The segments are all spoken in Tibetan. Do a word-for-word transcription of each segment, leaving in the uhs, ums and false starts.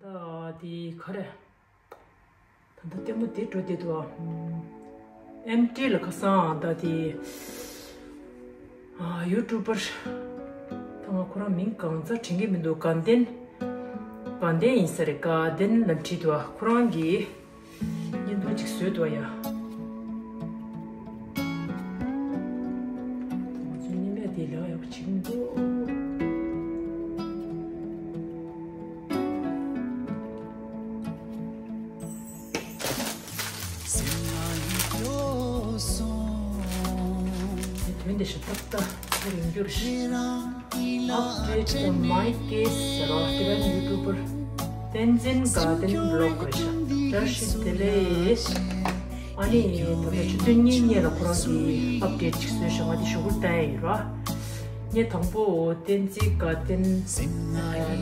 ད་དེ་ག་རེ། ད་ལྟ་ལྟད་མོ་དེ་འགྲོ་བསྡད་འདུག་ཨ། ཨེམ་ཊི་ལ་ཁ་སང་ད་དེ། ཨ། ཡུ་ཊུབ་པར། ད་ང་ཁོ་རང་མིང་གང་ཚ་དྲན་གྱི་མི་འདུག་དགའ་ལྡན། དགའ་ལྡན་ཡིན་ས་རེད། དགའ་ལྡན་ལ་བྲིས་འདུག་ཨ། ཁོ་རང་གིས་བརྙན་ཐུང་ཅིག་བཟོས་འདུག་ཨ་ཡ། ང་ཚོའི་ཉི་མས་དེ་ལས་ཡག་པོ་བྱེད་ཀྱི་མི་འདུག་དོན་དེ་ཞིག་ཏག་ཏག་ཁོ་རིང་འགྱུར་ཞིག Update on my case ཟེར་བ། Tibetan YouTuber བསྟན་འཛིན་དགའ་ལྡན་བི་ལོག་རེད་ཤག་བཀྲ་ཤིས་བདེ་ལེགས། ཨ་ནི་ད་ལྟ་ཆུ་ཚོད་གཉིས་སྔོན་ལ་ཁོ་རང་གིས་ཨབ་ཌེཊ་ཅིག་བཟོས་ཤག་ང་དེ་ཞུ་སྐུལ་བཏང་ཡ་ཡིན་ར། ངས་དང་པོ་བསྟན་འཛིན་དགའ་ལྡན་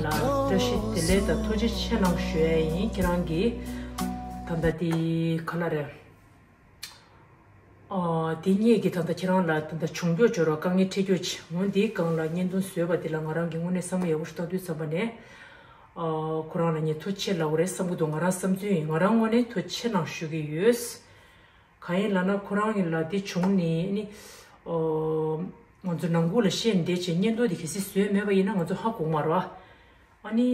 ལ་བཀྲ་ཤིས་བདེ་ལེགས་དང་ཐུགས་རྗེ་ཆེ་གནང་ཞུ་ཡ་ཡིན། ཁྱེད་རང་གིས་ད་ལྟ་དེ་ག་ལ་རེད། ཨ། དེ་སྔོན་གྱི་ད་ལྟ་ཁྱེད་རང་ལ་ད་ལྟ་བྱུང་རྒྱུ་བྱོས་རོགས། དཀའ་ངལ་འཕྲད་རྒྱུ་བྱས། འོ་འདིའི་སྒང་ལ་བརྙན་ཐུང་བཟོས་པ་འདི་ལ་ང་རང་གིས་དངོས་གནས་བསམ་བློ་ཡག་པོ་ཞིག་བཏང་དུས་ཙམ་པ་ནས། ཨ། ཁོ་རང་ལ་ངས་ཐུགས་རྗེ་ཆེ་ལབ་དགོས་རེད་བསམ་གྱི་འདུག་ང་རང་བསམ་ཚུལ་ཡིན། ང་རང་ངོས་ནས་ཐུགས་རྗེ་ཆེ་གནང་ཞུ་གི་ཡོད། གང་ཡིན་ལབ་ན་ཁོ་རང་ཡིན་ལ་འདི་བྱུང་ནས་ནི། ཨ། ང་ཚོ་ནང་ཁུལ་ལ་བཤད་བསྡད་བྱས་བརྙན་ཐུང་འདི་གལ་སྲིད་བཟོས་མེད་པ་ཡིན་ན་ང་ཚོ་ཧ་གོ་གི་མ་རེད་བ། ཨ་ནི།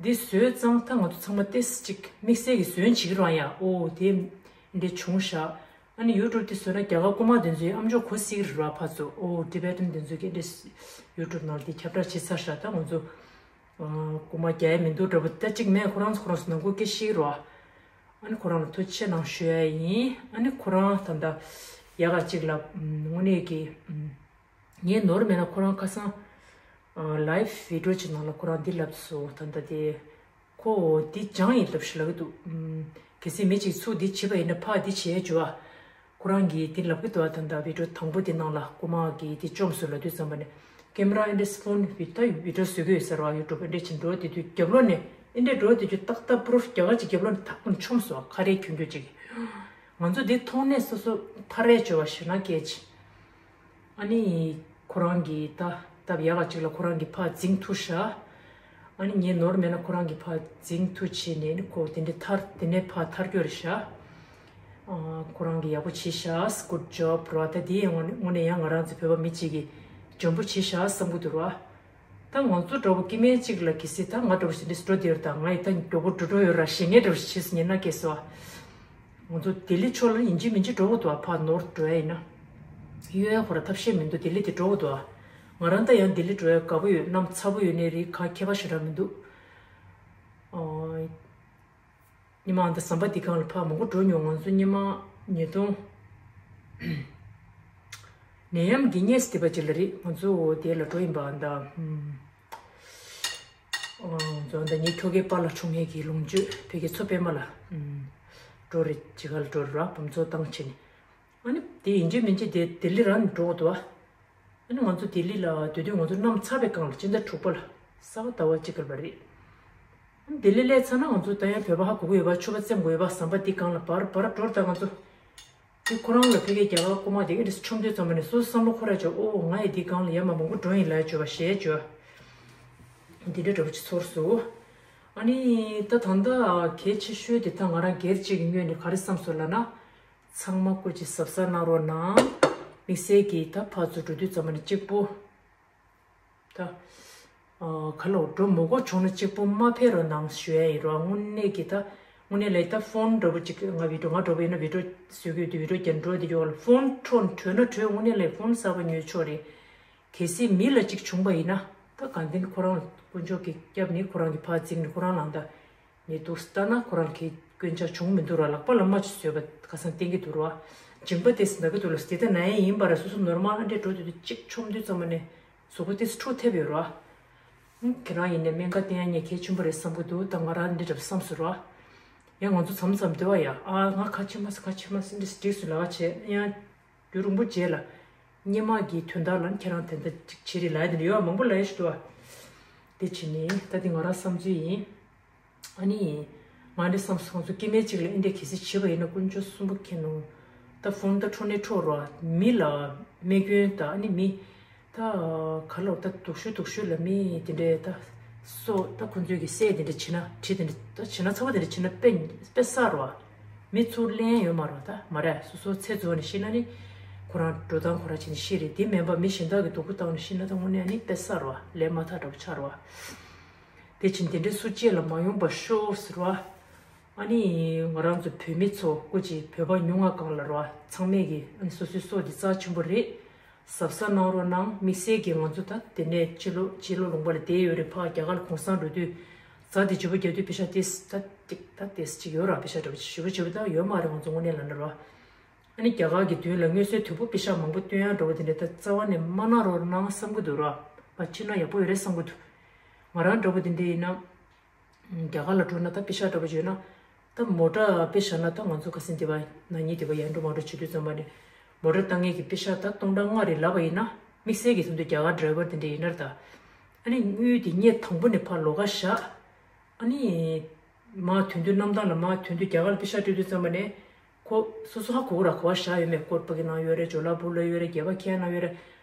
འདི་བཟོས་ཙང་ད་ང་ཚོ་ཚང་མ་ཏོག་ཙམ་ཅིག་དམིགས་བསལ་གྱི་བཟོས་བྱེད་ཀྱི་རེད་ཡ། ཨོ་དེ་འདྲ་བྱུང་ཤག་ཨ་ནི་ཡུ་ཊུབ་དེ་བཟོས་ན་རྒྱ་གར་རྐུ་མ་དེ་ཚོའི་ཨམ་ཅོག་གོ་སྲིད་ཀྱི་རེད་བ། ཕར་ཚུར་ཨོ་ཊི་བེ་ཊན་དེ་ཚོ་གིས་འདི་ཡུ་ཊུབ་ནང་དེ་ཁྱབ་བསྒྲགས་བྱེད་ཚར་ཤག་ད་ང་ཚོ་ཨ་རྐུ་མ་རྒྱག་ཡ་མི་འདུག་འདྲ་པོ་ད་ཅིག་མེད། ཁོ་རང་ཚོ་ཁོ་རང་ཚོ་ནང་ཁུལ་སྐད་ཤེས་ཀྱི་རེད་བ། ཨ་ནི་ཁོ་རང་ལ་ཐུགས་རྗེ་ཆེ་གནང་ཞུ་ཡ་ཡིན། ཨ་ནི་ཁོ་རང་ད་ལྟ་ཡག་ག་ཅིག་ལ་དངོས་གནས་ཀྱི། ངས་ནོར་མེད་ན་ཁོ་རང་ཁ་སང་། ཨ། ལའིབ་བི་ཌི་ཡོ་ཅིག་ནང་ལ་ཁོ་རང་འདི་ལབ་སོང་། ད་ལྟ་དེ་ཁོ་འདི་སྦྱངས་ཡིན་ལབ་ཞིག་ལབ་ཀྱི་འདུག་ཨམ། གལ་སྲིད་མི་གཅིག་ཚུར་འདི་བྱས་པ་ཡིན་ན་ཕར་འདི་བྱས་བྱོས་ཨ། ཁོ་རང་གིས་འདི་ལབ་ཀྱི་འདུག་ཨ། ད་ལྟ་བི་ཌི་ཡོ་དང་པོ་འདི་ནང་ལ་རྐུ་མ་གིས་འདི་བཅོམ་སོང་ལབ་དུས་ཙམ་པ་ནས་ཀེམ་ར་ཨེ་འདྲས་ཕོན་བི་ད་བི་ཌི་ཡོ་བཟོ་གི་ཡོད་ཟེར་བ། ཡུ་ཊུབ་ཨེ་འདྲས་ཅིག་འགྲོ་དེ་དུས་རྒྱབ་ལོགས་ནས་ཨེ་འདྲས་འགྲོ་དེ་དུས་ཏག་ཏག་པུ་རུབ་རྒྱ་གར་ཅིག་རྒྱབ་ལོགས་ནས་ཐག་པ་ནས་མཆོངས་སོང་། ཁ་རས་གྱོན་གྱོན་ཅིག་ང་ཚོ་འདི་མཐོང་ནས་སོ་སོ་ཐར་རེ་བྱོས་བ་ཞུ་ན་སྐད་ཆ། ཨ་ནི་ཁོ་རང་གིས་ད་སྟབས་ཡག་ག་ཅིག་ལ་ཁོ་རང་གིས་ཕར་འཛིང་ཐུབ་ཤག་ཨ་ནི་ངས་ནོར་མེད་ན་ཁོ་རང་གིས་ཕར་འཛིང་ཐུབ་བྱས་ནས་ནི་ཁོ་དེ་འདྲའི་ཐར་དེ་ནས་ཕར་ཐར་རྒྱུ་རེད་ཤག་ཨ། ཁོ་རང་གིས་ཡག་པོ་བྱས་ཤག Good job ར། ད་དེ་ཡང་དངོས་གནས་ཡང་ང་རང་ཚོ་བོད་པ་མི་གཅིག་གིས་འཇོན་པོ་བྱས་ཤག་བསམ་གྱི་འདུག་ར། ད་ང་ཚོ་འདྲ་པོ་སྐྱེ་དམན་གཅིག་ལ་གལ་སྲིད་ད་ང་འདྲ་པོ་ཞིག་འདྲ་སོ་འགྲོ་དེ་ཡོད་ད་ང་ཡི་ད་མགྱོགས་པོ་འགྲོ་འགྲོ་ཡོད་ར་ཞེད་སྣང་འདྲ་པོ་ཞིག་བྱས་སོང་ཉེ་ན་སྐྱེས་སོ། ང་ཚོ་ལྡི་ལི་ཕྱོགས་ལ་ཡིན་གཅིག་མིན་གཅིག་འགྲོ་དགོས་འདུག་ཨ། ཕར་ནོར་འགྲོ་ཡ་ཡིན་ན། གཡོལ་ཡ་ཁོ་ར་ཐབས་ཤེས་མི་འདུག་ལྡི་ལི་དེ་འགྲོ་དགོས་འདུག་ཨ། ང་རང་ད་ཡང་ལྡི་ལི་འགྲོ་ཡ་དགའ་པོ་ཡོད། གནམ་ཚ་པོ་ཡོད་ནའི་རེད། ག་ཁྱད་པར་ཞེ་དྲག་མི་འདུག་ཨོ། ཉི་མ་ཨ་ད་ཟམ་པ་འདི་སྒང་ལ་ཕར་མང་པོ་འགྲོ་མྱོང་། ང་ཚོ་ཉི་མ་ཉིས་སྟོང་། ནད་ཡམས་ཀྱི་སྔས་སུ་དེ་པ་ཅིག་ལ་རེད། ང་ཚོ་དེ་ལ་འགྲོ་ཡིན་པ་ཨ་ད། ཨ། ང་ཚོ་ཨ་ད་ངའི་ཁྱོ་གའི་པཱ་ལགས་འཁྲུངས་ཡས་ཀྱི་ལོངས་སྤྱོད་བོད་ཀྱི་མཚོ་པད་མ་ལ། ཨ། འགྲོ་རེད། ཅི་ག་ལ་འགྲོ་རེད་ར་བུམ་ཚོགས་བཏང་བྱས་ནས། ཨ་ནི་དེ་ཡིན་གཅིག་མིན་གཅིག་དེ་ལྡི་ལི་རང་ནས་འགྲོ་དགོས་འདུག་ཨ། ཨ་ནི་ང་ཚོ་ལྡི་ལི་ལ་སྡོད་དུས་ང་ཚོ་གནམ་ཚ་བའི་སྒང་ལ་སྤྱི་ཟླ་དྲུག་པ་ལ་གཟའ་ཟླ་བ་གཅིག་ག་ལ་བ་རེད། ཨ་ནི་ལྡི་ལི་སླེབས་ཚར་ན་ང་ཚོ་ད་ཡང་བོད་པ་ཧ་གོ་གི་ཡོད་པ། ཆུ་བ་བཙེམ་དགོས་ཡོད་པ། ཟམ་པ་འདི་སྒང་ལ་བར་བར་འགྲོ་རེད། ད་ང་ཚོ་དེ་ཁོ་རང་ལ་ཕ་གིའི་རྒྱ་གར་རྐུ་མ་དེ་ཨེ་འདྲ་མཆོང་དུས་ཙམ་པ་ནས་སོ་སོ་བསམ་བློ་འཁོར་ར་བྱ། ཨོ་ང་ཡི་འདི་སྒང་ལ་ཡར་མར་མང་པོ་འགྲོ་ཡིན་ལབ་བྱ་བ་ཞེས་བྱ་བ་འདི་འདྲ་འདྲ་པོ་ཅིག་ཚོར་སོང་། ཨ་ནི་ད་ད་ལྟ་གལ་ཆེ་ཤོས་དེ་ད་ང་རང་སྒེར་གཅིག་གི་ངོས་ནས་ག་རེ་བསམ་སོང་ལབ་ན། ཚང་མ་སྐུ་མཁྱེན་གཟབ་གཟབ་གནང་རོགས་གནང་། དམིགས་བསལ་གྱིས་ད་ཕར་ཚུར་འགྲོ་དུས་ཙམ་པ་ནས་གཅིག་པོ། ད། ཨ། ག་ལ་འགྲོ་མི་དགོས་བྱུང་ན་གཅིག་པོ་མ་ཕེབས་རོགས་གནང་ཞུ་ཡ་ཡིན་རོགས། དངོས་གནས་ཀྱི་ད། དངོས་གནས་ལ་ད་ཕོན་འདྲ་པོ་གཅིག་ང་བི་ཌི་ཡོ་ང་འདྲ་པོ་ཡིན་ན་བི་ཌི་ཡོ་བཟོ་གི་ཡོད་དུས་བི་ཌི་ཡོ་རྒྱག་འགྲོ་དེ་ཡོད་ལ། ཕོན་འཕྲོ་འཕྲོད་ན་འཕྲོད། དངོས་གནས་ལ་ཕོན་གསར་པ་ཉོས་ཆོག་རེད། གལ་སྲིད་མི་ལ་གཅིག་བྱུང་པ་ཡིན་ན། ད་དགའ་ལྡན་ཁོ་རང་ལ་དཀོན་མཆོག་གིས་སྐྱབས་ནི་ཁོ་རང་གི་ཕར་འཛིང་ནི་ཁོ་རང་ལ་ད། ངས་འདུག་ལྟ་ན་ཁོ་རང་གིས་སྐྱོན་ཆ་བྱུང་མི་འདུག་ར། ལག་པ་ལ་རྨ་ཅིག་བཟོས་པ་ཁ་སང་བསྟན་གྱི་འདུག་ར། མཇིང་པ་དེ་ཟིན་ད་གི་འདུག་ལ། དེ་ལྟ་ན་ཡང་ཡིན་པ་ར། སོ་སོ་ནོར་མལ་ཨ་འདྲས་འགྲོ་དུས་དུས་གཅིག་མཆོང་དུས་ཙམ་པ་ནས་གཟུགས་པོ་དེ་འཁྲུག་ཐེབས་ཡོད་ར། ཁྱེད་རང་ཡིན་ནས་སྨན་ཁང་བསྟན་ཡ་ངས་གལ་ཆེན་པོ་རེད་བསམ་གི་འདུག་ད་ང་རང་འདི་འདྲ་བསམ་སོང་ར། ཡང་ང་ཚོ་མཚམས་མཚམས་འདི་བ་ཡ། ཨ་ང་ཁ་ཕྱེ་མ་སོང་ཁ་ཕྱེ་མ་སོང་འདི་འགྲིག་སོང་ལབ་བྱས་ཡང་། རྒྱུན་རིང་པོ་རྗེས་ལ། སྔོན་མ་གི་དོན་དག་ལ་ཁྱེད་རང་དེ་འདྲ་ཅིག་བྱེད་རེད་ལབ་ཡ་དེ་འདྲ་ཡོད་མང་པོ་ལབ་ཡ་ཞིག་འདུག་བ། དེ་བྱས་ནས་ད་དེ་ང་རང་བསམ་ཚུལ་ཡིན། ཨ་ནི། ང་འདྲ་བསམ་སོང་ཚོ་སྐྱེ་དམན་གཅིག་ལ་ཨེ་འདྲ་གལ་སྲིད་བྱེད་པ་ཡིན་ན་དཀོན་མཆོག་གསུམ་པོ་མཁྱེན་ནོ། ད་ཕོན་ད་འཕྲོ་ནས་འཕྲོ་རོགས་མི་ལ་རྨས་སྐྱོན་ད་ཨ་ནི་མི། ད་ག་ལོར་ད་སྡུག་ཤོས་སྡུག་ཤོས་ལ་མི་དེ་འདྲའི་ད་ སོ་ད་ཁོང་ཚོས་ཀྱི་སྲས་དེ་འདྲ་བྱེད་ན་བྲིས་དེ་འདྲ་ད་བྱེད་ན་ཚ་བོ་དེ་འདྲ་བྱེད་ན་དཔེ་དཔེ་གསར་བ། མི་ཚུར་ལེན་ཡོད་མ་རེད་ད་མ་རེད། སོ་སོ་ཚེ་རྫོགས་ནས་ཤི་ན་ནི་ཁོ་རང་འགྲོ་སྟངས་ཁོ་རང་བྱས་ནས་ཤི་རེད། དེ་མིན་པ་མི་གཞན་དག་གི་སྡུག་པོ་བཏང་ནས་ཤི་ན་ད་དངོས་གནས་ནི་དཔེ་གསར་བ་ལས་མ་ཐག་འདྲ་བོ་ཆགས་རེད་བ། དེ་ཕྱིན་དེ་འདྲའི་སུ་གཅིག་ལ་མ་ཡོང་པ་ཤོག་ཟེར་བ། ཨ་ནི་ང་རང་ཚོ་བོད་མི་ཚོ་སྐུ་མཁྱེན་བོད་པ་ཉུང་ང་གང་ལ་རོ་ཚང་མས་ཀྱི་ཨ་ནི་སོ་སོའི་སྲོག་འདི་རྩ་ཆེན་པོ་རེད། གཟབ་གཟབ་གནང་རོགས་གནང་། དམིགས་བསལ་གྱི་ང་ཚོ་ད་དེ་ནས་ཕྱི་ལོགས་ཕྱི་ལོགས་ལུང་པ་ལ་བསྡད་ཡོད་རེད། ཕར་རྒྱ་གར་ལ་གུང་སེང་འགྲོ་དུས་རྫ་དེ་བརྗེ་པོ་རྒྱག་དུས་པེ་ཤག་ཏིས་ད་ཏིག་ད་ཏིས་ཅིག་ཡོད་ར། པེ་ཤག་འདྲ་པོ་ཞེ་པོ་ཞེ་པོ་ད་ཡོད་མ་རེད་ང་ཚོ་དངོས་གནས་ལབ་ན་རོ། ཨ་ནི་རྒྱ་གར་གྱི་མདུན་ལ་དངོས་སུ་དོལ་པོ་པེ་ཤག་མང་པོ་བཏོན་ཡག་འདྲ་པོ་དེ་འདྲ་ད་རྩ་བ་ནས་མ་གནང་རོགས་གནང་བསམ་གྱི་འདུག་ར། མ་བྱེད་ན་ཡག་པོ་ཡོད་རེད་བསམ་གྱི་འདུག་ང་རང་འདྲ་པོ་དེ་འདྲ་ཡིན་ན། རྒྱ་གར་ལ་འགྲོ་ན་ད་པེ་ཤག་འདྲ་པོ་ཡོད་ན། ད་མོ་ཊ་པེ་ཤག་ན་ད་ང་ཚོ་ཁ་སང་དེ་བ་ན་ནི་དེ་བ་ཡར་འགྲོ་མར་འགྲོ་བྱེད་དུས་ཙམ་པ་ནས་མོ་ཊ་བཏང་མཁན་གྱི་པེ་ཤག་ད་སྟོང་ཕྲག་ལྔ་རེ་ལབ་པ་ཡིན་ན་དམིགས་བསལ་གྱི་ཚོགས་འདུ་རྒྱ་གར་ཌ་རའི་ཝར་དེ་འདྲ་ཡིན་ན་ད། ཨ་ནི་དངུལ་དེ་ངས་དང་པོ་ནས་ཕར་ལོགས་ཀ་བཞག་ཨ་ནི་མར་ཐོན་དུས་གནམ་ཐང་ལ་མར་ཐོན་དུས་རྒྱ་གར་ལ་པེ་ཤག་སྤྲད་དུས་ཙམ་པ་ནས་ཁོ་སོ་སོ་ཧ་གོ་གི་ར། ག་པར་བཞག་ཡོད་མེད། ཀོཊ་པ་གི་ནང་ཡོད་རེད། ཇོ་ལ་པུར་ལ་ཡོད་རེད། རྒྱ་གར་ཁྱེད་ནང་ཡོད་རེད།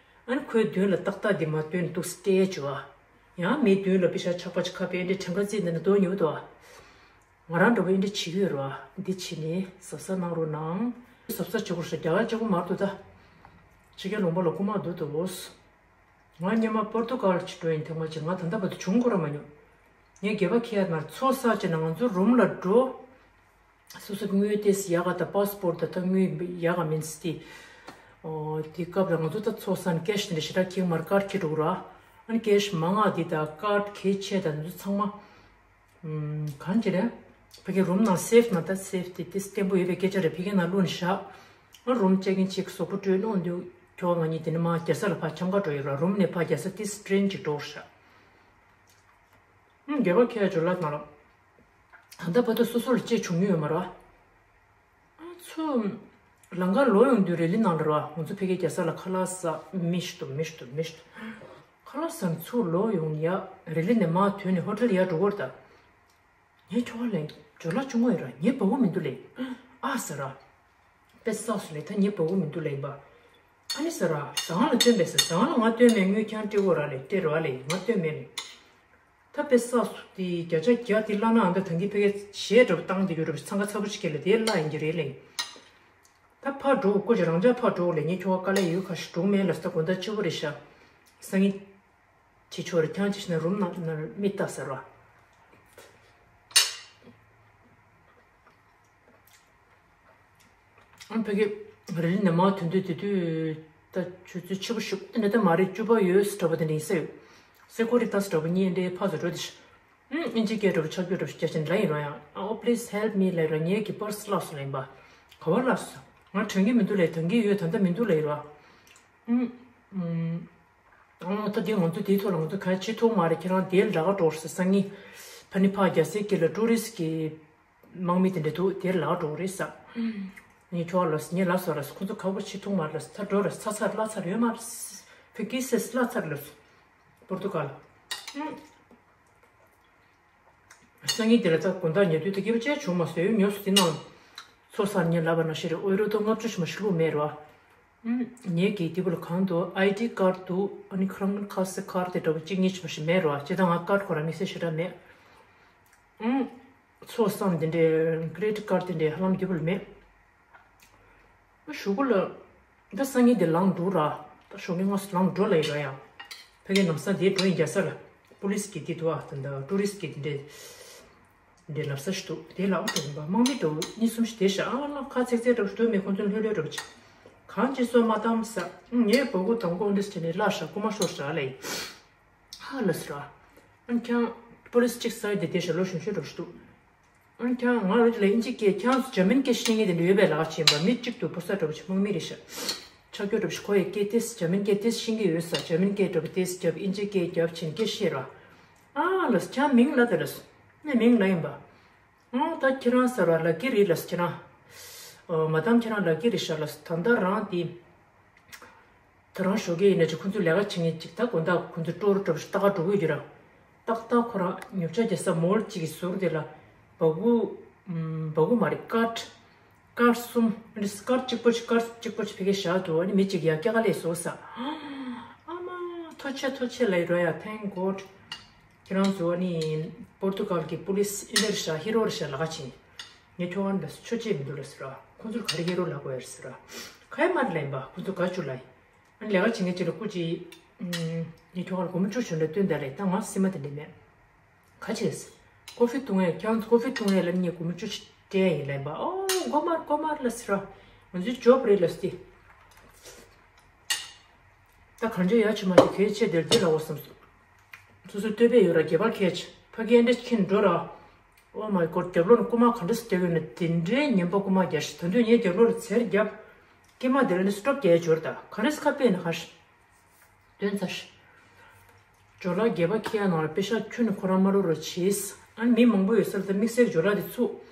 ཨ་ནི་ཁོའི་མདུན་ལ་ཏག་ཏག་འདི་མ་སྟོན་འདུག་སྟེ་བྱུ་བ། ཡང་མི་མདུན་ལ་པེ་ཤག་ཆག་པ་ཅིག་ཁ་པའི་འདི་གྲངས་ཀ་རྩིས་འདི་ནི་དོ་ཉུག་དོ། ང་རང་འདྲ་པོ་འདི་བྱེད་ཀྱི་ཡོད་རེད་བ། འདི་བྱེད་ནི་གཟབ་གཟབ་གནང་རོགས་གནང་། གཟབ་གཟབ་བྱེད་དགོས་ཤག་རྒྱ་གར་གཅིག་པོ་མ་གཏོགས་ད། ཕྱི་རྒྱལ་ལུང་པ་ལ་རྐུ་མ་འདུག་དོ། ང་སྔོན་མ་པོར་ཏུ་གལ་ཅིག་འགྲོ་ཡིན། ཐེངས་མ་ཅིག་ང་ད་ལྟ་བར་དུ་བྱུང་ཁོ་ར་མ་མྱོང་། ངས་སྒལ་པ་འཁྱེར་ཡ་ན་ཚོ་ས་ཅིག་ན་ང་ཚོ་རུམ་ལ་འགྲོ། སོ་སོ་དངུལ་ཏོག་ཙམ་ཡག་ག་དང་པ་སི་པོར་ཊི་དང་ད་དངུལ་ཡག་ག་མིན་སི་ཏི། ཨོ་དེ་སྐབས་ལ་ང་ཚོ་ད་ཚོགས་ས་ནས་ཀེ་ཤི་དེ་འདྲ་ཞེ་དྲག་ཁྱེར་མར་ཀར་ཌི་ཁྱེར་འགྲོ་ར། ཨ་ནི་ཀེ་ཤི་མང་ང་དེ་དང་ཀར་ཌི་གལ་ཆེ་དང་དེ་ཚོ་ཚང་མ། ཨམ་གང་ཅི་རེད། ཕ་གི་རུམ་ནང་སེབ་ནང་ད་སེབ་དེ་ཏིས་བརྟན་པོ་ཡོད་པའི་སྐད་ཆ་རེད། ཕ་གི་ནང་བླུགས་ནས་བཞག་ཨ་རུམ་ཅེག་ཨིན་བྱེད་གཟུགས་པོ་སྤྲོད་གནང་དུས་ཁྱོ་ང་གཉིས་དེ་ནས་མར་རྒྱལ་ས་ལ་ཕར་འཆམ་ཁ་འགྲོ་ཡོད་ར། རུམ་ནས་ཕར་རྒྱལ་ས་ཏིས་ཊེན་ཅིག་འགྲོ་བཞག་ཨུམ་སྒལ་པ་འཁྱེར་ཡ་ཇོ་ལགས་ནང་ལ། ད་ལྟ་བར་དུ་སོ་སོ་ལ་ཅི་བྱུང་མྱོང་ཡོད་མ་རེད་བ། ཨ་ཚོ། ལམ་ཁར་ལོག་ཡོང་དུས་རེ་ལི་ནང་ལ་རེད་བ། ང་ཚོ་ཕ་གིའི་རྒྱལ་ས་ལ་ཁ་ལག་ཟ་མི་ཤི་ཏོ་མི་ཤི་ཏོ་མི་ཤི་ཏོ། ཁ་ལག་ཟ་ནས་ཚུར་ལོག་ཡོང་ཡ། རེ་ལི་ནས་མར་ཐོན་ནས་ཧོ་ཊེལ་ཡར་འགྲོ་གི་རེད་ད། ངའི་ཁྱོ་ག་ལ་ཇོ་ལགས་བྱུང་བ་ཡོད་ར། ངའི་བ་གོ་མི་འདུག་ལེ། ཨ་ཟེར་ར། དཔེ་བསགས་སོང་ལེ། ད་ངའི་བ་གོ་མི་འདུག་ལེ་ཡིན་པ། ཨ་ནི་ཟེར་ར། ཟ་ཁང་ལ་སྟོན་པས་ཟེར། ཟ་ཁང་ལ་ང་སྟོན་མེད། དངུལ་ཁྱང་སྤྲད་དགོས་ར་ལེ། སྤྲད་ར་ལེ། ང་སྟོན་མེད་ལེ། ད་དཔེ་བསགས་སོང་དེ་བརྒྱ་ཆ་བརྒྱ་དེ་བརླག་ན་ཨ་ད་ཐང་གི་ཕ་གི་གཞས་འདྲ་པོ་བཏང་བསྡད་རྒྱུ་འདྲ་པོ་འཚང་ཁ་ཚ་པོ་ཞིག་སྐྱེ་ལེ། དེ་བརླག་ཡིན་གྱི་རེད་ལེ། ད་ཕར་འགྲོ་དགོས་ཀྱི། རང་ཅག་ཕར་འགྲོ་ལེ། ངའི་ཁྱོ་ག་དཀའ་ལས་ཡོད་ཁ་ཞིག་འགྲོ་མེད་ལ། ད་དགོང་དག་ཕྱི་པོ་རེད་ཤག་སང་ཉིན། ཅི་ཆོག་རེ་ཁྱང་ཅི་ཞིག་ན་རུམ་ནང་ན་མི་ལྟ་ཟེར་བ། ཨ་ཕ་གི་རི་ལི་ནས་མར་ཐོན་དུས་དེ་དུས་ད་ཆུ་ཚོད་ཕྱི་པོ་ཤུགས་ནས་ད་མ་རེད། བཅུ་པ་ཡོད་ཟེར་འདྲ་པོ་དེ་འདྲ་ཡིན་ས་ཡོད། སེ་ཀོ་རི་ཏཱས་འདྲ་པོ་གཉིས་འདྲའི་ཕར་ཚུར་འགྲོ་དེ་ཤི། ཨིན་ཇི་སྐད་འདྲ་པོ་ཆག་རྒྱུ་འདྲ་པོ་རྒྱག་བཞིན་ལ་ཡིན་རོ་ཡང་། ཨ་ཨོ་please help me ལ་ཡིན་རོ། ངའི་གི་པར་སི་བརླགས་སོང་ལ་ཡིན་པ། ག་པར་བརླགས་སོང་། ང་དྲན་གི་མི་འདུག་ལ། ད་གི་ཡོད་ད་ལྟ་མི་འདུག་ལ་ཡིན་རོ། ཨུམ། ཨོ་ད་དེ་ང་ཚོ་དེའི་ཐོག་ལ་ང་ཚོ་གང་ཡང་བྱེད་ཐུབ་མ་རེད། ཁྱེད་རང་དེར་ལ་ཁ་འགྲོ་ཟེར། སང་ཉིན་ཕ་ནི་ཕ་རྒྱལ་སའི་དཀྱིལ་ལ་ཊུ་རི་སི་གི་དམག་མི་དེ་འདྲ་འདུག་དེར་ལ་ཁ་འགྲོ་རེད་ཟེར། ངས་ཁྱོ་ག་ལ་ཟེར། ངས་ལབ་སོང་ར། ཁོ་ཚོ་ཁག་པོ་བྱེད་ཐུབ་མ་རེད་ལ། ད་འགྲོ་ར། ཚར་ཚར་བརླག་ཚར་ཡོད་མ་རེད། ཕ་གི་སེ་བརླག་ཚར་ལ་པོར་ཏུ་གལ། སང་ཉིན་དེ་ལ་ད་དགོང་དག་ཉལ་དུས་ད་སྐྱིད་པོ་ཅིག་བྱུང་མ་སོང་། ཡོད་ཉོབ་སོང་། དེ་ནང་ཚོགས་ས་ཉལ་ལབ་པ་ནང་བཞིན་རེད། ཨོ་ཡུ་རོ་ཏོ་ལྔ་བཅུ་ཞིག་མ་ཞིག་བླུགས་མེད་རོ། ཨུམ། ངས་ཀྱིས་དེ་བུ་ལ་གང་འདུག་ཨའི་ཌི་ཀར་འདུག་ཨ་ནི་ཁ་རང་ཁ་སི་ཁར་དེ་འདྲ་བོ་གཅིག་གཉིས་ཅིག་མ་ཞིག་མེད་རོ། ཅི་ད་ང་ཀར་ཁོ་རང་དམིགས་བསལ་ཞེ་དྲག་མེད། ཨུམ། ཚོགས་བསམ་དེ་འདྲའི་ཀི་རེ་ཌིཊ་ཀར་དེ་འདྲའི་ཧ་ལམ་དེ་བུ་ལ་མེད། ཨ་ཞུ་གུ་ལ། ད་སང་ཉིན་དེ་ལངས་འགྲོ་ར། ད་ཞོགས་ཀས་སྔ་སོ་ལངས་འགྲོ་ལ་ཡིན་ར་ཡ། ཕ་གི་ལམ་སང་དེ་འགྲོ་ཡིན། རྒྱལ་ས་ལ་པུ་ལིས་ཀྱི་དེ་འདུག་ཨ། ད་ད་ཊུ་རི་སི་ཊི་གི་དེ་འདྲའི་དེ་འདྲའི་ལབ་ས་ཞིག་འདུག་དེ་ལ་ཨ་འགྲོ་ཡིན་པ། དམག་མི་འདྲ་བོ་གཉིས་གསུམ་ཞིག་དེ་ཤ་ཨ་ལ་ཁ་ཚེག་ཚེག་འདྲ་བོ་ཞིག་འདུག་མི་ཁོང་ཚོ་ལྷོད་ལྷོད་འདྲ་བོ་ཅིག་གང་ཅི་སོ་མ་གཏམ་ས། ངའི་བ་གུ་དང་གོ་འདྲ་ཞིག་ནས་ལ་ཤ་རྐུ་མ་ཤོར་ཤ་ལ་ཡིན། ཧ་ལ་སི་ར། ཨ་ཁྱང་པུ་ལིས་ཅིག་ས་ཡི་དེ་དེ་ཤ་ལོ་གཞོན་གཞོན་འདྲ་བོ་ཞིག་འདུག་ཨ་ཁྱང་ང་རང་ལ་ཨིན་ཇི་སྐད། ཁྱང་ཇར་མན་སྐད་ཤེས་མཁན་དེ་འདྲ་ཡོད་པའི་ལག་ཕྱིན་པ། མི་གཅིག་ཏུ་ཕོ་གསར་འདྲ་བོ་ཞིག་དམག་མི་རེད་ཤག་ཆག་སྐྱོ་འདྲ་བོ་ཞིག་ཁོ་ཡི་སྐད་དེ་ཇར་མན་སྐད་དེ་ཤེས་ཀྱི་ཡོད་ས། ཇར་མན་སྐད་འདྲ་བོ་དེ་རྒྱབ་ཨིན་ཇི་སྐད་རྒྱབ་ཕྱིན་སྐད་ཤེས་ར། ཨ་ལ་ཁྱང་མིང་ལ་དེ་ལ་སོ་ནས་མིང་ལ་ཡིན་པ། ཨ་ད་ཁྱེད་རང་ཟེར་བ་ལ་ཀི་རེད་ལ་ཁྱེད་རང་། ཨོ་མ་དམ་ཁྱེད་རང་ལ་ཀི་རེད་ཤག་ལ། ད་ལྟ་རང་དེ། ད་རང་ཞོགས་ཀས་ཡིན་ན་ཅིག་ཁོང་ཚོས་ལས་ཀ་བྱེད་མཁན་ཅིག་ད་དགོང་དག་ཁོང་ཚོས་ཀྲོར་འདྲ་བོ་ཞིག་ལྟ་ག་འགྲོ་གི་ཡོད་ར། ཏག་ཏག་ཁོ་རང་ཉོ་ཆ་རྒྱག་ས་མོལ་གཅིག་གི་ཟུར་དེ་ལ་བ་གུ། ཨམ། བ་གུ་མ་རེད། ཀར་ཀར་གསུམ། ཨ་ནི་ཀར་གཅིག་པོ་ཅིག་ཀར་གཅིག་པོ་ཅིག་ཕ་གིར་བཞག་འདུག་ཨ་ནི་མི་གཅིག་ཡར་སྐྱེལ་ག་སླེབས་སོང་ས། ཨ་མ་ཐུགས་རྗེ་ཆེ་ཐུགས་རྗེ་ཆེ་ལབ་ཡིན་ར་ཡ། Thank God། ཁྱེད་རང་ཚོ་ནི་པོར་ཏུ་གལ་གྱི་པུ་ལིས་ཨི་མེལ་ཤ་ཧི་རོ་རི་ཤ་ལག་ཆེན། ངས་ཁྱོད་ཨན་ལ་ཆོ་ཆེ་མི་འདུག་ལ་ཟེར་ར། ཁོང་ཚོར་ག་རེ་ཧི་རོ་ལབ་དགོས་ཡ་ཟེར་ར། ཁ་ཡ་མར་ལེན་པ་ཁོང་ཚོ་ག་བཅུ་ལ་ཡིན། ཨ་ནི་ལས་ཀ་བྱེད་མཁན་གཅིག་ལ་སྐུ་མཁྱེན། ངས་ཁྱོད་ཨན་ལ་སྒོར་མོ་བཅུ་བྱོན་ལ་སྟོན་ད་ལས་ད་ང་སེམས་མ་དེ་འདྲ་མེད། ག་བྱེད། ཀོ་ཧྥི་བཏུང་ཡས་ཁྱོད་ཀོ་ཧྥི་བཏུང་ཡས་ལ་ངས་སྒོར་མོ་བཅུ་སྤྲད་ཡིན་ལབ་པ། ཨོ་མགོ་དམར་མགོ་དམར་ལ་ཟེར་ར། ང་ཚོའི་ཇོབ་རེད་ལ་ཟེར། ད་གང་ཅི་ཡ་ཆུ་མ་ཞིག་གལ་ཆེ་དེར་འདི་ལ་འོ་བསམ་སོང་། སོ་སོའི་ལྟོས་པས་ཡོད་ར་རྒྱལ་བ་ཁྱེད། ཕ་གི་ཨེ་འདྲ་ཁྱིན་འགྲོ་ར། Oh my god རྒྱབ་ལོགས་ནས་རྐུ་མ་ག་འདྲ་སེ་སྟེར་གི་ཡོད་ན་དེ་འདྲའི་ངན་པ་རྐུ་མ་རྒྱག་ཤི། ད་དུང་ངའི་རྒྱབ་ལོགས་ལ་ཚེར་རྒྱབ། སྐྱེས་མ་དེ་ལ་ནི་སི་ཊོབ་རྒྱག་འབྱོར་ད། ག་འདྲ་སེ་ཁ་དཔེ་ན་ཁ་ཤི། སྟོན་ཚར་ཤི། ཇོ་ལགས་རྒྱལ་བ་ཁྱེད་ཡ་ནང་ལ་པེ་ཤག་ཁྱོན་ནས་ཁོ་རང་མ་རུ་རུ་བྱེད། ཨ་ནི་མི་མང་པོ་ཡོད་ས་ལ་ད་དམིགས་བསལ་ཇོ་ལགས་དེ་ཚུགས།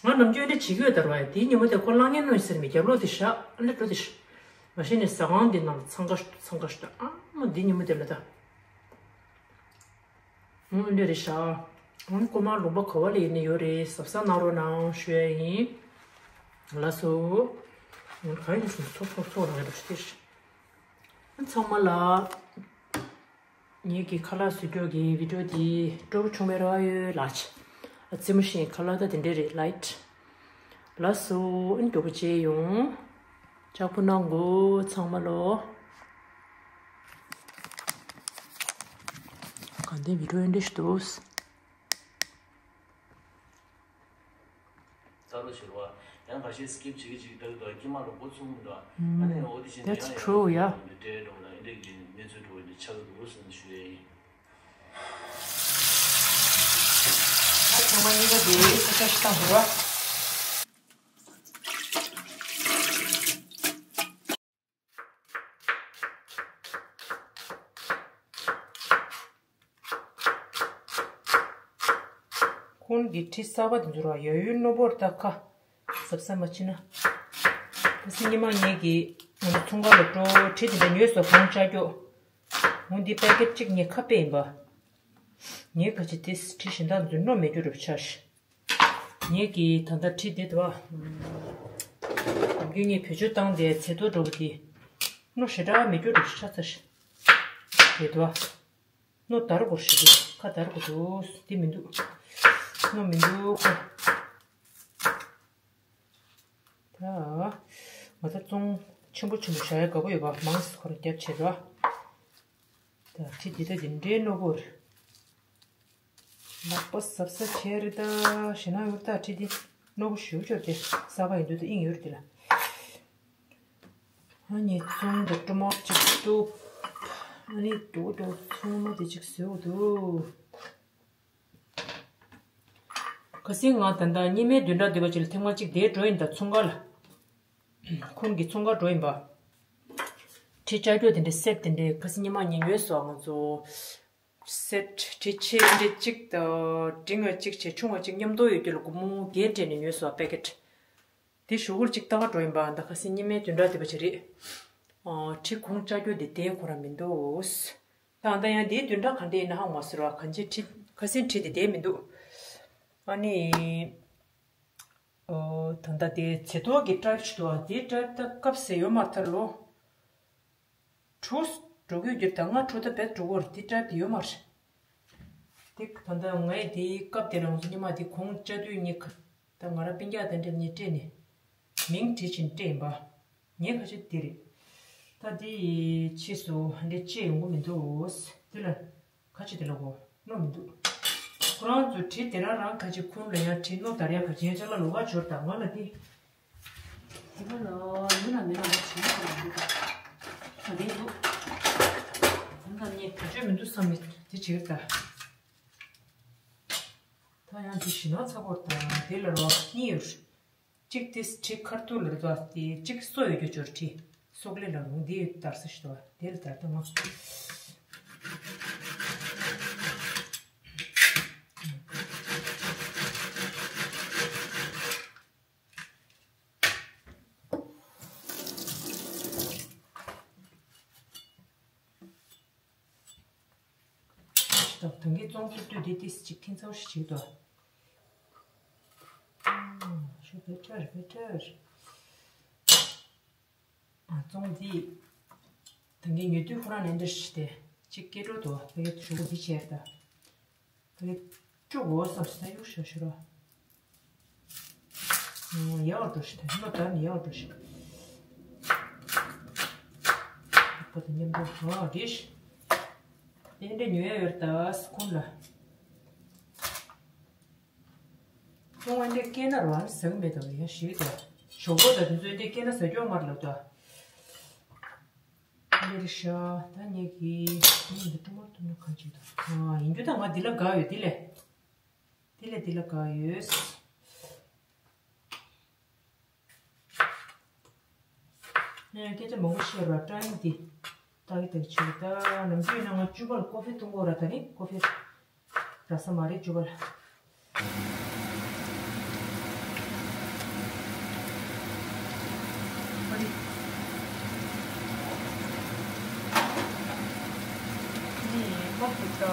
ང་ནམ་རྒྱུན་ཨེ་འདྲ་བྱེད་ཀྱི་ཡོད་ད་ར་བ་ཡ། དེའི་ཉིན་མོ་དེ་ཁོ་གླ་རྔན་གནང་ཟེར་མི་རྒྱབ་ལོགས་དེ་བཞག་ཨ་འདྲ་འགྲོ་དེ་ཤི། མ་གཞི་ནས་ཟ་ཁང་འདི་ནང་ལ་འཚང་ཁ་འཚང་ཁ་ཤི་ད། ཨ་མ་འདི་ཉིན་མོ་དེ་ལ་ད། ཨ་འདྲ་རེད་ཤག་ཨ་ནི་རྐུ་མ་ལུང་པ་ག་བ་ལ་ཡིན་ནི་ཡོད་རེད་གཟབ་གཟབ་གནང་རོགས་གནང་ཞུ་ཡ་ཡིན། ལགས་སོ། ག་ཡིན་སོང་ཚོགས་ཚོགས་ཚོགས་ལ་ཡོད་ཤི་དེ། ཚང་མ་ལ། ངེད་ཀྱི་ཁ་ལག་བཟོ་རྒྱུ་གི་བི་ཌིའོ་འདི་སྤྲོ་པོ་བྱུང་མེད་ར་ཡོད་ལགས། ཨ་རྩེད་མོ་ཤེས་ཁ་ལག་ད་དེ་འདྲས་རེད་ལའིཊ། ལགས་སོ་ཨིན་མགྱོགས་པོ་བྱས་ཡོང་། ལྕགས་པོ་གནང་དགོས་ཚང་མ་ལོ། གང་ལྟར་བི་ཌིའོ་འདི་འདྲས་ཤིག་འདུག་ས་རོ་ཞེས་པ། ཡང་ཁ་ཤས་སི་ཀིབ་བྱེད་ཀྱི་བྱེད་ཀྱི་ལྟ་གི་འདུག་སྐྱེས་མ་ལ་མགོ་ཚོས་མི་འདུག་ཨ་ནི་འོ་དེ་བཞིན་དུ་ཡང་ཡང་འདི་སྤྲད་འགྲོ་ལ་ཨེ་འདྲས་ཀྱི་གནས་ཚུལ་འགྲོ་བའི་འདི་ཆགས་ཀྱི་འདུག་ཟེར་ནས་ཞུ་ཡས་ཡིན། ཨ་ཚང་མ་གཉིས་ཀ་དེ་ས་ཆ་ཞིག་བཏང་དགོས་ར། ཁོང་གི་ཁྲི་གསར་པ་དེ་ཚོ་ར་ཡ་ཡུལ་རྣོ་པོར་ད་ཁ་གཟབ་གཟབ་མ་བྱེད་ན། ད་སེ་ཉི་མ་ངེད་ཀྱི་ང་ཚོ་ཚོང་ཁང་ལ་འགྲོ་ཁྲི་དེ་འདྲ་ཉོས་སོ་གོང་ལྕགས་ཀྱོག་འོ་འདི་པེ་ཀེ་ཊི་གཅིག་ངས་ཁ་དཔེ་ཡིན་པ། ངས་ཁ་ཅིག་དེ་ཁྲི་གཞན་དག་ཚོ་རྣོ་མེད་རྒྱུ་རེད་པ་ཆ་ཤི། ངེད་ཀྱིས་ད་ལྟ་ཁྲི་འདི་དུ་བ། ནམ་རྒྱུན་ངས་བེད་སྤྱོད་བཏང་སྟེ་ཚེ་ཐོ་འགྲོ་བ་འདི། རྣོ་ཞེ་དྲག་མེད་རྒྱུ་རེད་ཤ་ཚ་ཤི། རེད་དུ་བ། རྣོ་དར་གོ་ཤི་འདི་ཁ་དར་གོ་འདུག་འདི་མི་འདུག་རྣོ་མི་འདུག་གོ། ད། ང་ད་བཙོང་ཆེན་པོ་ཆེན་པོ་བཞག་ཡ་དགའ་པོ་ཡོད་པ་མང་སེ་ཁོ་ར་རྒྱབ་བྱེད་དུ་བ། ད་ཁྲི་འདི་ད་འདི་འདྲའི་རྣོ་པོ་རེད། ལག་པ་གཟབ་གཟབ་བྱས་རེད་ད། ཞེ་ན་ཡོར་ད་ཁྲི་འདི་རྣོ་པོ་ཞེ་པོ་ཅིག་རེད་དེ་གསར་པ་ཡིན་དུས་ད་དབྱིངས་ཡོད་རེད་དེ་ལ། ཨ་ནི་ཚོང་དང་ཀྲུ་མོག་ཅིག་གཏུབ། ཨ་ནི་དུ་དུ་ཚོང་མ་དེ་ཅིག་བཟོས་འདུག་ཁ་སང་ང་ད་ལྟ་སྙེ་མའི་བདུན་ཕྲག་འདས་པ་ཅིག་ལ་ཐེངས་མ་གཅིག་དེར་འགྲོ་ཡིན་ད་ཚོང་ཁང་ལ། ཁོང་གི་ཚོང་ཁང་འགྲོ་ཡིན་པ། ཁྲི་ལྕགས་ཀྱོག་དེ་འདྲའི་སེ་ཊི་དེ་འདྲའི་ཁ་སང་སྙེ་མ་ངས་ཉོས་སོང་ང་ཚོ། སེ་ཊི་ཁྲི་ཆེ་འདྲ་གཅིག་དང་འབྲིང་བ་གཅིག་བྱས་ཆུང་བ་གཅིག་མཉམ་དུ་ཡོད་རྒྱུ་ལ་སྒོར་མོ་བརྒྱད་སྤྲད་ནས་ཉོས་སོང་པེ་ཀེ་ཊི། དེ་ཞོགས་ཀར་གཅིག་ལྟ་ག་འགྲོ་ཡིན་པ་ད་ཁ་སང་སྙེ་མའི་བདུན་ཕྲག་འདས་པ་ཅིག་རེད། ཨ་ཁྲི་གོང་ལྕགས་ཀྱོག་དེ་དེ་ཁོ་རང་མི་འདུག་ད་ད་ཡང་དེའི་བདུན་ཕྲག་ག་འདྲ་ཡིན་ན་ཧ་གོ་མ་སོང་ར་གང་ཅི་ཁྲི་ཁ་སང་ཁྲི་དེ་བསྡད་མི་འདུག་ཨ་ནི། ཨོ། ད་ལྟ་དེ་ཚེ་ཐོག་གི་ཊའིབ་ཞིག་འདུག་ཨ་དེའི་ཊའིབ་ད་སྐབས་སུ་ཡོད་མ་ཐར་ལོ། ཁྲུ་འགྲོ་གི་ཡོད་ཀྱི་ད་ང་ཁྲུ་ད་བེད་འགྲོ་གོ་ར་དེའི་ཊའིབ་དེ་ཡོད་མ་རེད། དེ་ད་ལྟ་ངས་དེའི་སྐབས་དེ་ལ་ང་ཚོ་སྙེ་མ་དེ་གོང་ལྕགས་དུས་གཉིས་ཀ་ད་ང་རང་སྤུན་ཀྱག་དེ་འདྲ་གཉིས་སྤྲད་ནས་མིང་བྲིས་ཕྱིན་སྤྲད་ཡིན་པ། ངས་ཁ་ཆེ་དེ་རེད། ད་དེ་ཕྱིས་སུ་འདི་ཅི་ཡོང་གི་མི་འདུག་དེ་ལ་ཁ་ཆེ་དེ་ལ་གོ་རྣོ་མི་འདུག་ཁོ་རང་ཚོ་བྲིས་དེ་རང་རང་ཁ་ཆེ་ཁུར་ལ་ཡང་བྲིས་རྣོ་དར་ཡ་ཁ་ཆེ་ཡང་ཅག་ལ་ལོ་ག་འབྱོར་དང་ང་ལ་དེ། དེ་ག་ལ་ཡིན་ལ་མིན་ལ་ང་བྲིས་ན་ཁོ་རང་འདུག་ད་དེ་འདུག་ད་ངས་བེད་སྤྱོད་མི་འདུག་བསམ་ནས་དེ་བྱེད་ཀྱི་ད། ད་ཡང་དེ་ཞི་ན་ཚ་པོ་དང་དེ་ལ་རོ་གཉིས་ཡོད། གཅིག་དེ་གྲི་ཁར་ཐུག་ལ་རེད་དོ། དེ་གཅིག་སོ་ཡོད་རྒྱུ་ཅོར་གྲི། སོག་ལེ་ལ་རུང་དེ་ཡོད་དར་ས་ཞིག་དོ། དེ་ལ་དར་ད་ང་། ད་གིན་བཙོང་ཚུལ་ལྟོས་དེ་ཏིས་ཅིག་ཁྱིན་ཚ་བོ་ཞིག་བྱེད་དོ། ཤོ་བེ་ཊར་བེ་ཊར། ཨ་བཙོང་འདི། ད་གིན་ཉོ་དུས་ཁོ་རང་ནས་འདིར་ཞིག་སྟེ་ཅིག་སྐྱེ་འགྲོ་དོ་བེ་ཀེ་ཞུ་གོ་འདི་བྱས་ད། ད་ལེ་བཅུག་གོ་བསམ་ཞིག་ད་གཡུག་ཤ་ཤི་ར། ཡག་འགྲོ་ཤི་ད་ལོ་ད་ནི་ཡག་འགྲོ་ཤི། པ་དང་མཉམ་དུ་ཨ་རེད་ཤི། དེ་འདྲ་ཉོ་ཡ་ཡོད་ད་སི་ཁོང་ལ། ཁོང་ཨེ་འདྲ་སྐྱེས་ན་རང་ཟག་མེད་དང་ཡ་ཞིག་ད། ཞོགས་པ་ད་དེ་ཚོ་ཨེ་འདྲ་སྐྱེས་ན་ཟ་སྐྱོ་མར་ལབ་ད། འདི་རེད་ཤག་ད་ངེད་ཀྱིས་ངས་འདི་ཀྲུང་མར་ཐུབ་ན་གང་ཅིག་དང་། ཨ་ཡིན་རྒྱུ་ད་ང་འདི་ལ་དགའ་ཡོད་འདི་ལས། འདི་ལས་འདི་ལ་དགའ་ཡོད། ངས་སྐད་ཆ་མང་པོ་བཤད་ར་ཀྲང་འདི་ཏག་ཏག་བྱེད་ད། ནམ་རྒྱུན་ན་ང་བཅུ་པ་ལ་ཀོ་ཧྥི་འཐུང་གོ་ར་ད་ནི་ཀོ་ཧྥི་རག་ས་མ་རེད་བཅུ་པ་ལ། ཨ་རེད། ནི་ཀོ་ཧྥི་ད།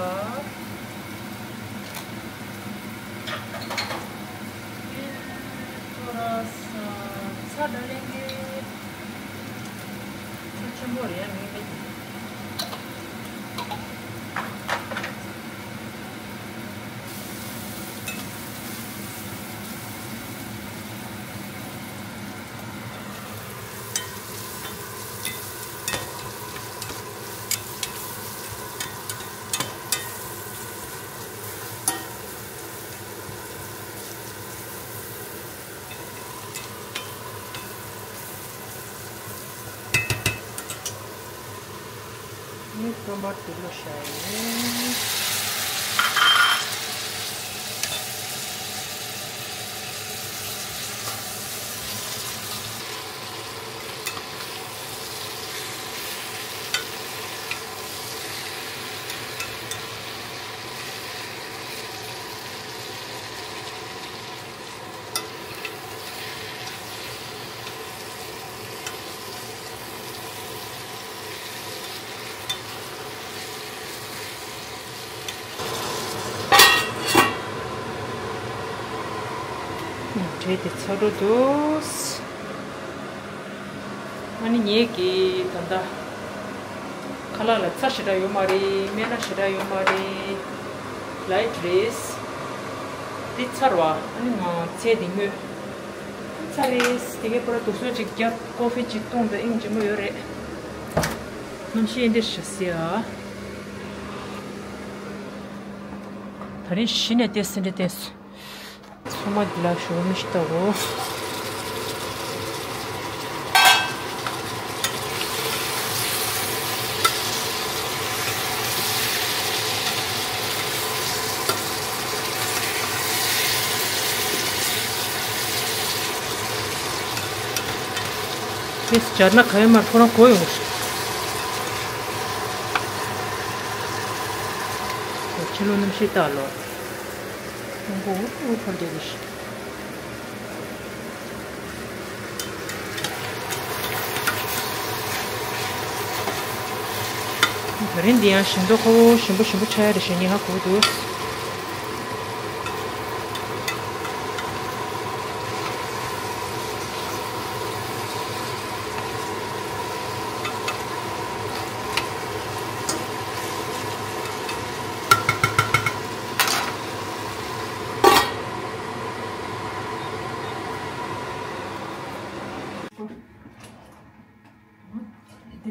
ཚོ་ར་ས་ཚ་ད་ལེན་གི་ཚ་ཆེན་པོ་རེད་ཡ་མི་མེད། ནི་སྟོན་པ་དུ་ལོ་ཤ་ཡིན། བྲེས་ཏེ་ཚ་རུ་འདུག་ཨ་ནི་ངེད་ཀྱི་ད་ལྟ་ཁ་ལག་ལ་ཚྭ་ཞེ་དྲག་ཡོད་མ་རེད། སྨན་སྣ་ཞེ་དྲག་ཡོད་མ་རེད། ལའིཊ་རེད། འདི་ཚར་བ་ཨ་ནི་ང་ཚལ་འདི་ངོས་ཚར་རེད། དེ་གའི་པར་དུག་སོལ་ཅིག་བརྒྱབ་ཀོ་ཧྥི་ཅིག་བཏུངས་ད་ཨིན་ཇི་མོ་ཡོད་རེད། གནམ་གཤིས་འདིར་ཤ་སི་ཨ། ད་རིང་གཞི་ནས་བལྟས་སེ་འདྲ་བལྟས། ཚང་མ་འདི་ལ་ཞོགས་མི་ཤི་ལྟ་བུ། དེ་སྦྱར་ན་ག་ཡོད་མ་རེད། ཁོ་རང་གོ་ཡོང་གི་རེད། ཕྱི་ལོགས་གནམ་གཤིས་ལྟ་ལོ། ཁོང་ཁོ་འུ་ཐུག་འུ་ཕར་རྒྱག་གི་ཤི། ད་རིང་འདི་ཡང་ཞིམ་མདོག་ཁ་པོ་ཞིམ་པོ་ཞིམ་པོ་ཆགས་ཡ་རེད་ཞེས་ངས་ཧ་གོ་འདུག་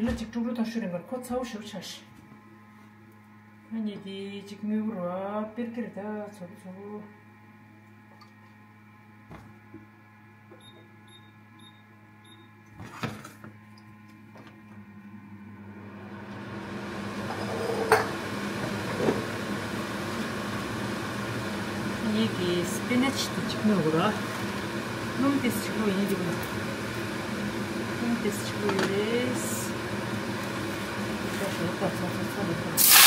འདི་ལ་ཅིག་ཀྲུག་ཀྲུག་དང་ཤུ་རིང་གར་ཁོ་ཚ་བོ་ཞེ་པོ་ཆགས་ཤིང་། ཨ་ནི་འདི་ཅིག་དངུལ་བུར་བ་པེར་ཀེར་ད་ཚོ་བོ་ཚོ་བོ། ངེད་ཀྱི་སྤི་ནཆ་དེ་གཅིག་མོ་ར། སྣུམ་དེ་གཅིག་མོ་ཡིན་འདུག་ན། སྣུམ་དེ་གཅིག་མོ་ཡོད་རེད། ད་ཞོགས་པ་ཚ་ཚ་ཚ་ལ་ཚ།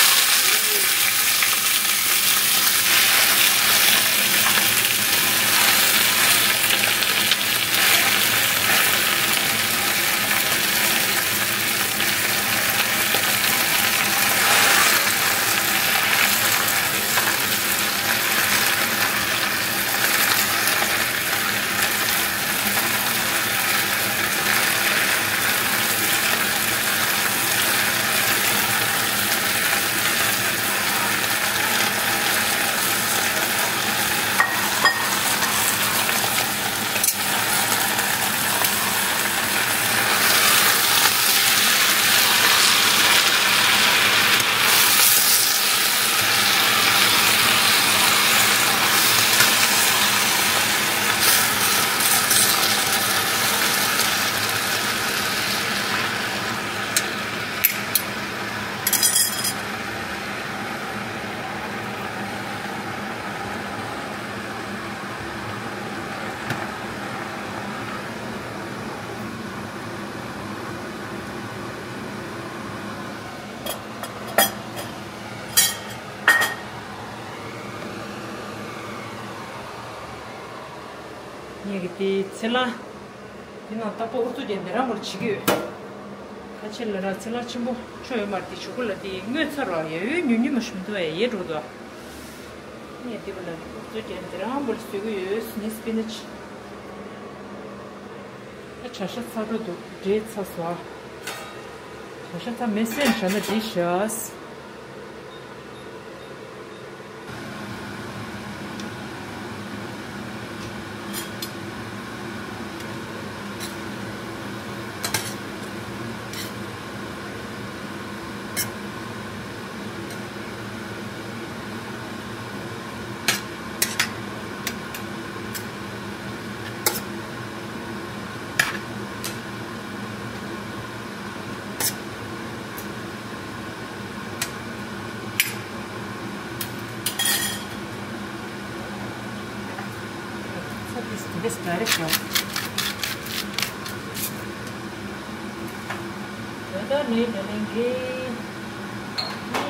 ངས་ཀྱི་དེའི་ཚེ་ལ། དེ་ནང་རྟག་པར་ཨུ་ཚུགས་རྒྱག་འདི་རང་མོར་བྱེད་ཀྱི་ཡོད། ཁ་ཆེ་ལ་ར་ཚེ་ལ་ཆེན་པོ་ཆོ་ཡོད་མ་རེད་དེ་ཞུ་གུ་ལ་དེ་དངོས་ཚ་རོ་ཡ་ཡོད་ཉུང་ཉུང་མ་ཞུ་མི་འདུག་ཡ་ཡེ་འགྲོ་འདུག་ངས་དེ་བ་ལ་ཨུ་ཚུགས་རྒྱག་འདི་རང་མོར་བཟོས་ཀྱི་ཡོད་ནི་སྤི་ནི་ཆི། ཨ་བྱ་ཤ་ཚ་རུ་འདུག་འདྲེས་ཚ་སོ། བྱ་ཤ་ཚ་མེ་སེན་བྱ་ན་འདི་ཤ། ཚ་ཏིས་དེ་འདྲས་ག་རེ་ཤོག་ད་ལྟ་ནས་ནས་ལེན་གི། ནི་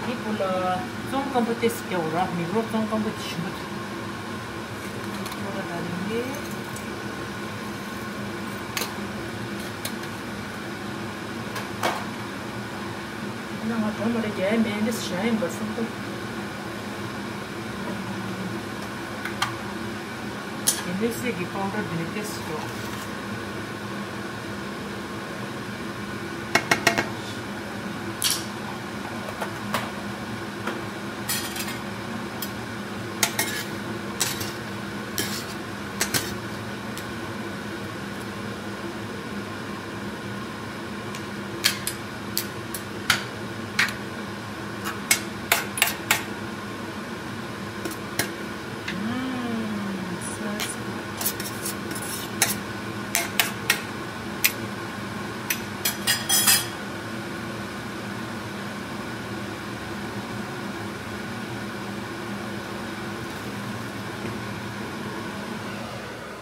འདི་བུ་ལ་བཙོང་སྐམ་པོ་ཏེས་སྐྱ་འོ་ར་མི་རོ་བཙོང་སྐམ་པོ་ཞིམ་པོ་འདུག་ཁོ་ར་ད་ལེན་གི། ན་ང་གྲོ་མ་རེ་རྒྱག་ཡ་མེད་འདི་བྱ་ཡིན་པ་སེམས་པོ། དེ་འདྲའི་སེ་གི་པའུ་ཌར་འདི་ནས་ཏེས་སུ་འགྲོ།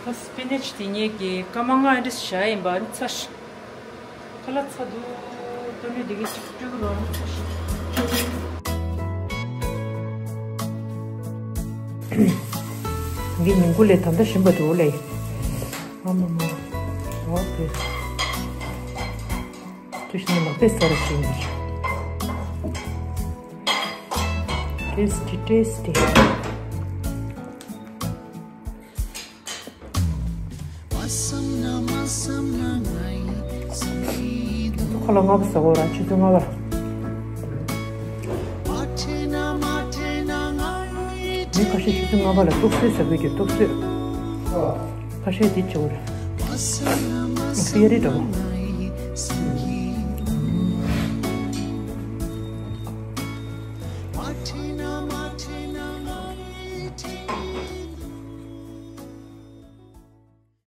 ད་སྤི་ནེཆ་དེ་ཉིད་ཀྱི་སྐར་མ་ལྔ་འདྲ་བཞག་ཡིན་པ་ཚ་ཤ། ཁ་ལག་ཚ་འདུག་ཏུ་ནི་འདི་གི་ཅིག་སྤྲུལ་རོགས་ཚ་ཤ། འདི་ཉིན་གུང་ལས་ད་ལྟ་ཞིམ་པ་འདུག་ལེ། ཨ་མ་མ། ཨོ་ཀེ། ཏུ་ཤི་ནི་ལག་པས་ས་རུ་ཞིག་ནི། Tasty, tasty. ཁ་ལག་ལྔ་པོ་ཟ་གོ་ར་ཆུ་ཚོད་ལྔ་པ། མི་ཁ་ཤས་ཆུ་ཚོད་ལྔ་པ་ལ་ཏོག་སོས་ཟ་གི་ཡོད་ཏོག་སོས། ཁ་ཤས་དེ་བྱེད་གོ་ར། སྤེ་རེ་འདྲ་བོ།